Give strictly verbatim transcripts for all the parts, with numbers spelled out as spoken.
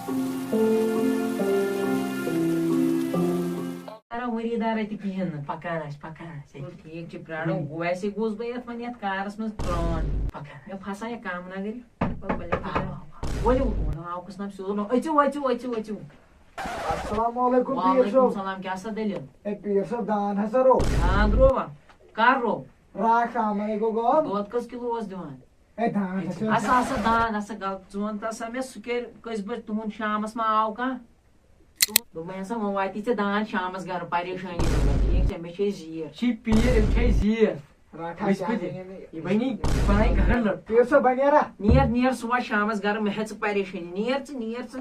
کران ؤری دارا تہِ کِہیٖنۍ نہٕ، پکان آسہِ، پکان آسہِ۔ گوٚو ٹھیٖک چھُ، پرٛارو۔ ویسے گوس بہٕ یَتھ وۄنۍ یَتھ کارَس منٛز پرٛون۔ پکان۔ مےٚ پھسان یہِ کامناگٔری۔ پتہٕ ؤلِو آ، آ، آ۔ ؤلِو، آو کُس نام سیوٚد نہٕ۔ أژِو، أژِو، أژِو، أژِو۔ السلام علیکم پیر وعلیکم صٲب۔ السلام، کیٛاہ سا دٔلیٖل؟ اے پیر صٲب، دان ہسا رو۔ دان رووا؟ کر رو؟ راتھ شامے گوٚو غٲب۔ دۄد کٔژ کِلوٗ اوس دِوان؟ اے دان ہسا۔ ہسا، ہسا دان، ہسا غلط۔ ژٕ وَن تہٕ ہسا مےٚ، سُہ کَرِ کٔژِ بجہِ تُہُنٛد شامَس ما آو کانٛہہ؟ دوٚپمَے ہسا، وۄنۍ واتی ژےٚ دان شامَس گرٕ، پریشٲنی مہ بَر، ٹھیٖک چھا؟ مےٚ چھے زیٖر۔ چھی پیٖر، أمۍ چھے زیٖر۔ رٹھ ہا وٕچھ کیٛاہ بہٕ تہِ۔ وَنہِ۔ یہِ بَنی، یہِ بَنایہِ گَرٕ لٔڑ۔ پیٖر صٲب، بَنیرا؟ نیر، نیر، سُہ واتہِ شامَس گرٕ، مہ ہےٚ ژٕ پریشٲنی۔ نیر ژٕ، نیر ژٕ۔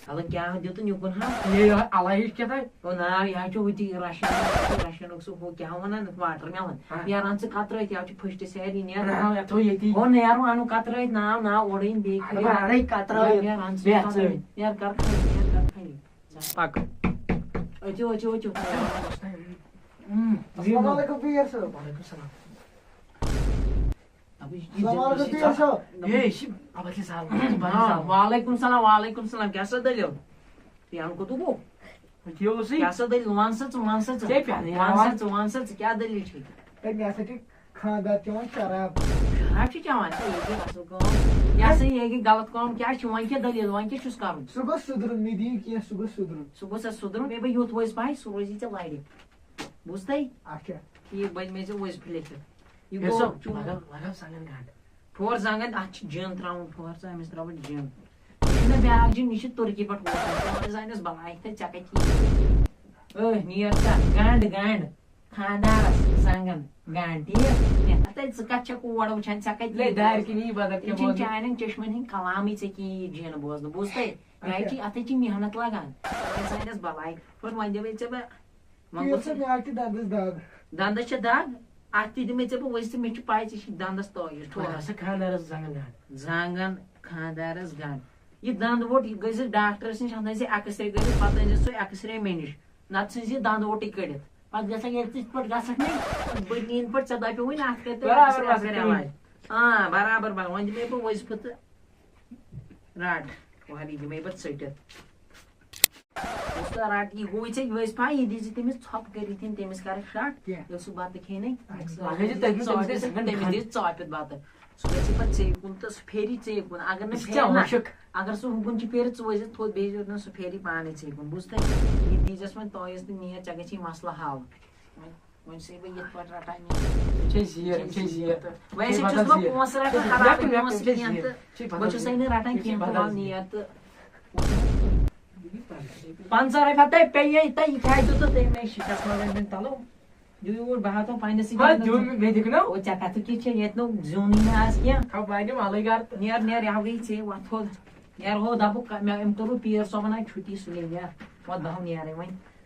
الگ کیٛاہ دیُتُن یُکُن ہا؟ یہِ یہِ اَلہٕ ہِش کیٛاہ تھایہِ؟ او ناو، یہِ ہا چھُ ہُتہِ رَشَن، رَشَنُک سُہ ہُہ کیٛاہ وَنان، واٹر مٮ۪لَن۔ ہاں۔ نیران ژٕ کَترٲوِتھ، یہِ ہا چھُ پھٔٹِس ہیٚرِ، یہِ نیران۔ ناو یَتھ تھوٚو ییٚتی۔ ہو نیرُن اَنُن کَترٲوِتھ، ناو، ناو اورَے بیٚیہِ اَدٕ خٲلہِ۔ بہٕ اَنَے کَترٲوِتھ۔ نیران ژٕ بیٚہہ کَترٲوِتھ۔ ژٕ۔ نیر کَر خٲلی، نیر کَر خٲلی۔ پَک۔ أتِو، أتِو، أتِو۔ اۭں۔ السلام علیکم پیر صٲب۔ وعلیکم السلام۔ السلام علیکم پیر صٲب۔ ہے، یہِ چھِ اَبَتھ یہِ سَہَل، اَبَتھ یہِ ہاں، سَہَل۔ وعلیکم السلام، وعلیکم السلام۔ کیٛاہ سا دٔلیٖل؟ یہِ اَنہٕ کوٚت گوٚو؟ یہِ اوسُے۔ کیٛاہ سا دٔلیٖل؟ وَن سا ژٕ، وَن سا ژٕ۔ ژےٚ پٮ۪ٹھ وَن سا ژٕ، وَن سا ژٕ، کیٛاہ دٔلیٖل چھے؟ ہے، مےٚ ہسا چھِ خانٛدار چٮ۪وان شراب۔ شراب چھِ چٮ۪وان؟ ژےٚ یہِ گٔے اَصٕل کٲم۔ یہِ ہسا یہِ گٔے غلط کٲم۔ کیٛاہ چھِ وۄنۍ کیٛاہ دٔلیٖل؟ وۄنۍ کیٛاہ چھُس کَرُن؟ سُہ گوٚژھ سُدرُن، مےٚ دِیِو کینٛہہ، سُہ گوٚژھ سُدرُن۔ سُہ گوٚژھ اَسہِ سُدرُن، بیٚیہِ بہٕ یُتھ وٲسۍ پاے، سُہ روزی ژےٚ لَرِ۔ بوٗزتھٕے؟ اچھا۔ یہِ بَنہِ مےٚ ژےٚ وٲسۍ پھٔلِتھ۔ یہِ یہِ گوٚو سا چون۔ لگاو، لگاو سنگن گنڈ۔ پھور زنگن، اَتھ چھِ جِن ترٛاوُن، پھور ژٕ أمِس ترٛاوُن جِن۔ یہِ چھُنہ بیٛاکھ جِن، یہِ چھِ تُرکی پٮ۪ٹھ ووتمُت۔ پانہٕ زانٮ۪س بَلاے تہٕ ژےٚ کَتہِ یی؟ أہ، نیر سا، گنڈ، گنڈ۔ خانٛدارس زنگن گنڈ، ٹھیٖک؟ ہتہٕ ژٕ کتھ چھکھ اور وٕچھان، ژےٚ کتہِ لے یی دارِ بوزنہٕ؟ کِنۍ یی بدل یِم کینٛہہ چھِنہٕ بوزنہٕ۔ چانٮ۪ن چشمن ہٕنٛدۍ کلامٕے ژےٚ کِہیٖنۍ یہِ جِن بوزنہٕ، بوٗزتھے؟ اچھا۔ گرِ چھِ، اتھے چھِ محنت لگان۔ وۄنۍ سانٮ۪س بلاے۔ ہُر وۄنۍ دِمے ژےٚ بہٕ، وۄنۍ یُس گوٚژھ سا مےٚ اَتہِ دَنٛدَس دَگ۔ دَنٛدَس چھےٚ دَگ؟ اَتھ تہِ دِمے ژےٚ بہٕ ؤسۍ تہٕ مےٚ چھِ پَے ژےٚ چھِ دَنٛدَس تٲویٖز ٹھوٚل۔ وۄنۍ ہسا خانٛدارَس زنٛگَن گنٛڈ۔ زنٛگَن خانٛدارَس گنٛڈ۔ یہِ دَنٛد ووٚٹ، یہِ گٔژھۍ ڈاکٹرَس نِش، اَتھ أنۍ زِ ایکٕس رے کٔرِتھ، پَتہٕ أنۍ زِ سُہ ایکٕس رے مےٚ نِش۔ نَتہٕ ژھٕنۍ زِ یہِ دَنٛد ووٚٹٕے کٔڑِتھ۔ پَتہٕ گژھان ییٚلہِ ژٕ یِتھ پٲٹھۍ گژھکھ نَے، بٔنیٖن پٲٹھۍ ژےٚ دَپیووُے نہ اَتھ کٔرۍ تو برابر ایکٕس رے، ایکٕس رے بَتہٕ علاج۔ آ، برابر، برابر۔ وۄنۍ دِمے بہٕ ؤسۍ پھٕتہٕ۔ رَٹ، وۄنۍ دِمے بہٕ ژٔٹِتھ۔ دوستو، رَٹ، یہِ ہوٗنۍ ژےٚ یہِ وٲژ پَے، یہِ دیٖزِ تٔمِس ژھۄپہٕ کٔرِتھ، یِن تٔمِس کَرَکھ شَٹ، کینٛہہ۔ ییٚلہِ سُہ بَتہٕ کھیٚیہِ نَے، اَچھا۔ لَگٲیزِ تٔمِس، تٔمِس ژاپِتھ، دِژ سنٛگَن تٔمِس کھَنٛڈ۔ دِژ ژاپِتھ بَتہٕ۔ سُہ گژھِ پَتہٕ ژیٚیہِ کُن تہٕ سُہ پھیری ژیٚیہِ کُن۔ اگر نہٕ یہِ چھِ پھیرِ ژےٚ نہ، مُشُک۔ اگر سُہ ہُکُن چھُ پھیرِ، ژٕ وٲتۍ زِ تھوٚد، بیٚیہِ یوت نہٕ سُہ پھیری پانَے ژیٚیہِ کُن، بوٗزتھٕے؟ یہِ دیٖزٮ۪س وۄنۍ تٲویٖز تہٕ نیر، ژےٚ گژھی مسلہٕ حل۔ وۄنۍ، وۄنۍ چھُسَے بہٕ یِتھ پٲٹھۍ رَٹان یہِ۔ یہِ چھے زیٖر، یہِ چھے زیٖر۔ ویسے یہِ چھُس بدل بہٕ زیٖر۔ پونٛسہٕ رَٹان، یہِ چھے حرام بدل زیٖر۔ پونٛسہٕ کینٛہہ تہٕ یہِ چھے بدل بہٕ چھُسَے زیٖر۔ نہٕ رَٹان یہِ چھے کینٛہہ تہٕ بدل وَل زیٖر۔ نیر تہٕ پنٛژاہ رۄپیہِ ہَتَے پیٚیہِ تۄہہِ، یہِ کھایہِ دیُت تہٕ تٔمۍ مےٚ شِکَس منٛز أنۍ مےٚ تَلو۔ دیوٗر، بہٕ ہا تھوٚو پنٛنِسٕے ہا، جانَس دیوٗر، منٛز۔ مےٚ دیُکھ نو۔ او، ژےٚ کَتھ کیٛاہ چھےٚ؟ ییٚتہِ نو زیُنٕے نہٕ آز کینٛہہ۔ تھاو بہٕ اَنہٕ یِم اَلٕے گَرٕ تہٕ۔ نیر، نیر، یہِ ہا گٔے ژےٚ وۄتھ تھوٚد۔ نیر ہو، دَپُکھ، مےٚ، أمۍ توٚرُو پیٖر صٲبَن اَتہِ چھُٹی، سُلے نیر۔ وۄتھ بہٕ ہاو نیرَے وۄنۍ۔